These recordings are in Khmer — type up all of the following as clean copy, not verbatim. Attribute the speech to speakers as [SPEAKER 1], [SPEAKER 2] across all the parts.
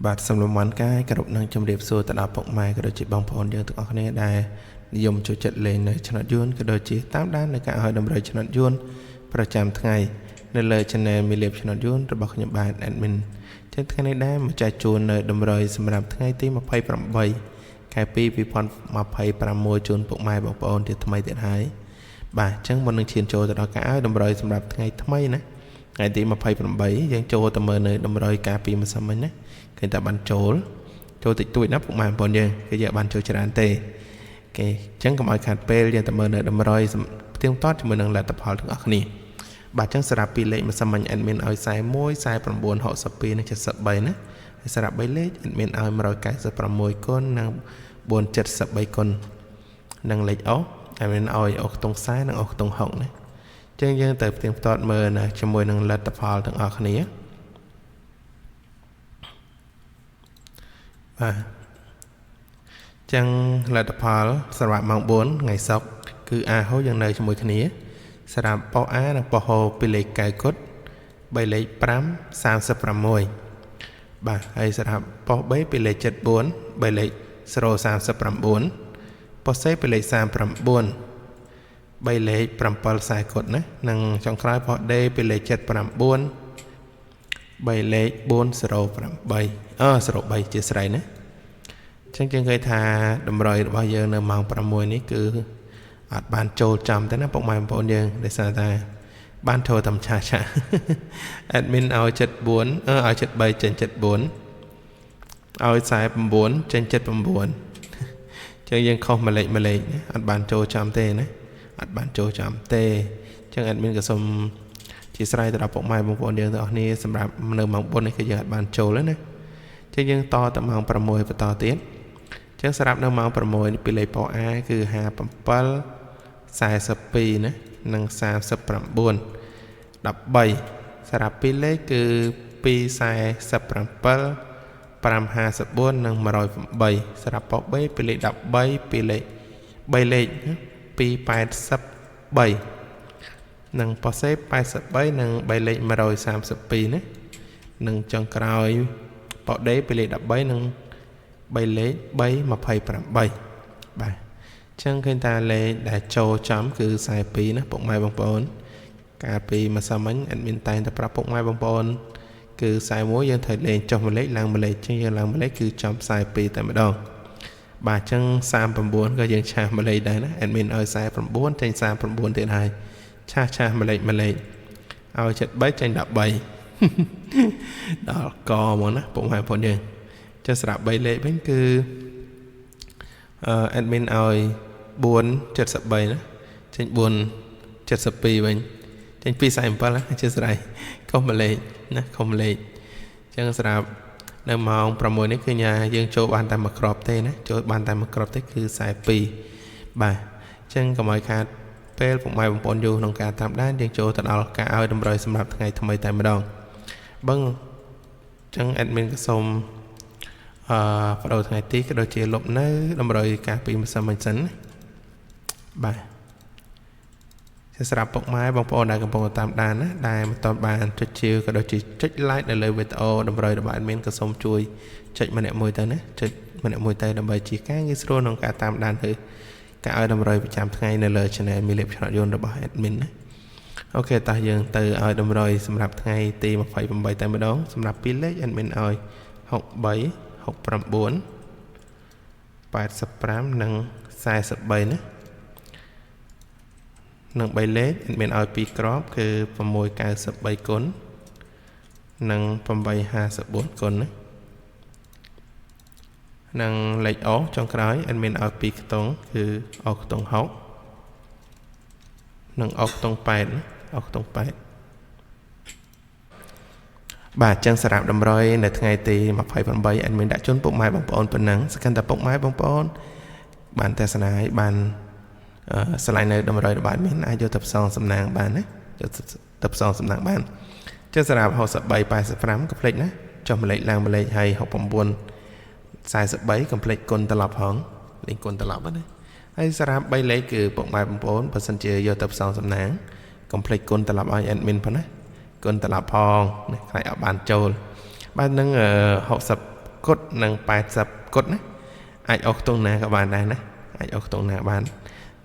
[SPEAKER 1] បាទសូមលំអរកាយគោរពនឹងជម្រាបសួរទៅដល់ពុកម៉ែក៏ដូចជាបងប្អូនយើងទាំងអស់គ្នាដែលនិយមចូលចិត្តលេងនៅឆ្នោតយួនក៏ដូចជាតាមដាននៅការឲ្យតម្រុយឆ្នោតយួនប្រចាំថ្ងៃនៅលើ Channel មីលៀបឆ្នោតយួនរបស់ខ្ញុំបាទ Admin ចឹងថ្ងៃនេះដែរមកចែកជូននៅតម្រុយសម្រាប់ថ្ងៃទី28ខែ2 2026ជូនពុកម៉ែបងប្អូនជាថ្មីទៀតហើយបាទអញ្ចឹងមុននឹងឈានចូលទៅដល់ការឲ្យតម្រុយសម្រាប់ថ្ងៃថ្មីណាថ្ងៃទី28យើងចូលទៅមើលនៅតម្រុយការពីម្សិលមិញណាឃើញតែបានចូលតិចតួចណាពុកម៉ែបងប្អូនយើងគឺយើងបានចូលច្រើនទេគេអញ្ចឹងកុំឲ្យខាតពេលយើងទៅមើលនៅតម្រុយផ្ទៀងផ្ទាត់ជាមួយនឹងលទ្ធផលទាំងអស់គ្នាបាទអញ្ចឹងសម្រាប់ពីលេខម្សិលមិញ admin ឲ្យ41 49 62និង73ណាហើយសម្រាប់3លេខ admin ឲ្យ196គុណនិង473គុណនិងលេខអូ admin ឲ្យអូខ្ទង់40និងអូខ្ទង់60ណាអញ្ចឹងយើងទៅផ្ទៀងផ្ទាត់មើលណាជាមួយនឹងលទ្ធផលទាំងអស់គ្នាបាទចឹងលទ្ធផលសម្រាប់ម៉ោង4ថ្ងៃសុក្រគឺអាហូយើងនៅជាមួយគ្នាសម្រាប់ប៉ុស A និងប៉ុសហូពីលេខ9គុត3លេខ5 36បាទហើយសម្រាប់ប៉ុស B ពីលេខ74 3លេខ039ប៉ុស C ពីលេខ39 3លេខ7ខ្សែគុតណានិងចុងក្រោយប៉ុស D ពីលេខ79 3លេខ408 03ជាស្រ័យណាចឹងយើងឃើញថាតម្រុយរបស់យើងនៅម៉ោង6នេះគឺអត់បានចូលចំទេណាពុកម៉ែបងប្អូនយើងដោយសារតែបានធ្វើតាមឆាឆា admin ឲ្យ74ឲ្យ73ចេញ74ឲ្យ49ចេញ79ចឹងយើងខុសមួយលេខមួយលេខអត់បានចូលចំទេណាអត់បានចូលចំទេចឹង admin ក៏សូមជាស្រ័យទៅដល់ពុកម៉ែបងប្អូនយើងទាំងអស់គ្នាសម្រាប់នៅម៉ោង4នេះគឺយើងអត់បានចូលទេណាចឹងយើងតទៅម៉ោង6បន្តទៀតចឹងសម្រាប់នៅម៉ោង6នេះពីលេខប៉ A គឺ57 42ណានិង39 13សម្រាប់ពីលេខគឺ247 554និង108សម្រាប់ប៉ុ B ពីលេខ13ពីលេខ3លេខ283និងប៉ុ C 83និង3លេខ132ណានិងចុងក្រោយប៉ុ D ពីលេខ13និង3លេខ328បាទចឹងឃើញថាលេខដែលចូលចំគឺ42ណាពុកម៉ែបងប្អូនកាលពីម្សិលមិញ admin តែងតែប្រាប់ពុកម៉ែបងប្អូនគឺ41យើងត្រូវលេងចុះមួយលេខឡើងមួយលេខចឹងយើងឡើងមួយលេខគឺចំ42តែម្ដងបាទចឹង39ក៏យើងឆាសមួយលេខដែរណា admin ឲ្យ49ចេញ39ទៀតហើយឆាសមួយលេខមួយលេខឲ្យ73ចេញ13ដល់កហ្មងណាពុកម៉ែបងប្អូនយើងចឹងសម្រាប់3លេខវិញគឺadmin ឲ្យ473ណាចេញ472វិញចេញ247ណាជាស្រ័យខុសមួយលេខណាខុសមួយលេខអញ្ចឹងសម្រាប់នៅម៉ោង6នេះគឺញ៉ាយើងចូលបានតែមួយគ្រាប់ទេណាចូលបានតែមួយគ្រាប់ទេគឺ42បាទអញ្ចឹងកុំឲ្យខាតពេលពុកម៉ែបងប្អូនយូរក្នុងការតាមដានយើងចូលទៅដល់ការឲ្យតម្រុយសម្រាប់ថ្ងៃថ្មីតែម្ដងបឹងអញ្ចឹង admin ក៏សូមបដូរថ្ងៃទីក៏ដូចជាលុបនៅតម្រុយការពីម្សិលមិញសិនណាបាទសម្រាប់ពុកម៉ែបងប្អូនដែលកំពុងតាមដានណាដែលមិនទាន់បានចុចជាក៏ដូចជាចុច like នៅលើវីដេអូតម្រុយរបស់ admin ក៏សូមជួយចុចម្នាក់មួយទៅណាចុចម្នាក់មួយទៅដើម្បីជាការងាយស្រួលក្នុងការតាមដានទៅការឲ្យតម្រុយប្រចាំថ្ងៃនៅលើ channel មីលៀបឆ្នោតយន្តរបស់ admin ណាអូខេតោះយើងទៅឲ្យតម្រុយសម្រាប់ថ្ងៃទី28តែម្ដងសម្រាប់ពីលេខ admin ឲ្យ63 69 85និង43ណានិង3លេខមានឲ្យ2គ្រាប់គឺ693គុណនិង854គុណណានិងលេខអូចុងក្រោយ admin ឲ្យ2ខ្ទង់គឺអូខ្ទង់6និងអូខ្ទង់8ណាអូខ្ទង់8បាទចឹងសម្រាប់តម្រុយនៅថ្ងៃទី28 admin ដាក់ជូនពុកម៉ែបងប្អូនប៉ុណ្ណឹងសង្ឃឹមថាពុកម៉ែបងប្អូនបានទស្សនាឲ្យបានឆ្លាញ់នៅតម្រុយរបស់ admin អាចយកទៅផ្សងសំណាងបានណាយកទៅផ្សងសំណាងបានចឹងសម្រាប់63 85កុំភ្លេចណាចុះមួយលេខឡើងមួយលេខហើយ69 43កុំភ្លេចគុណត្រឡប់ផងលេងគុណត្រឡប់ណាហើយសម្រាប់3លេខគឺពុកម៉ែបងប្អូនបើសិនជាយកទៅផ្សងសំណាងកុំភ្លេចគុណត្រឡប់ឲ្យ admin ផងណាគុណត្រឡប់ផងណាខ្លាចអត់បានចូលបាទនឹង60 គត់និង80គត់ណា អាចអស់ខ្ទង់ណាក៏បានដែរណា អាចអស់ខ្ទង់ណាបាន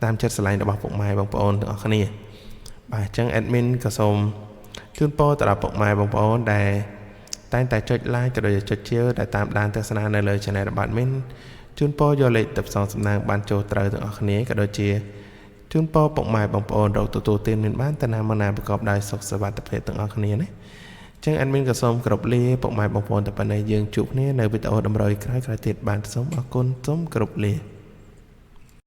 [SPEAKER 1] តាមចិត្តស្រឡាញ់របស់ពុកម៉ែបងប្អូនទាំងអស់គ្នា។ បាទ អញ្ចឹង admin ក៏សូមជូនពរទៅដល់ពុកម៉ែបងប្អូនដែលតែងតែចុច like ក៏ដូចជាចុចជាវ ដែលតាមដានទស្សនានៅលើ channel របស់ admin ជូនពរយកលេខទៅផ្សងសំណាងបានចូលត្រូវទាំងអស់គ្នា ក៏ដូចជាជូនពរពុកម៉ែបងប្អូនរកទទួលទានមានបានតាណាមកណាប្រកបដោយសុខសុវត្ថិភាពទាំងអស់គ្នាណា។ ចឹង admin ក៏សូមគោរពលាពុកម៉ែបងប្អូនតែប៉ុណ្ណេះ យើងជួបគ្នានៅវីដេអូតម្រុយក្រោយៗទៀត។ បាន សូមអរគុណ សូមគោរពលា។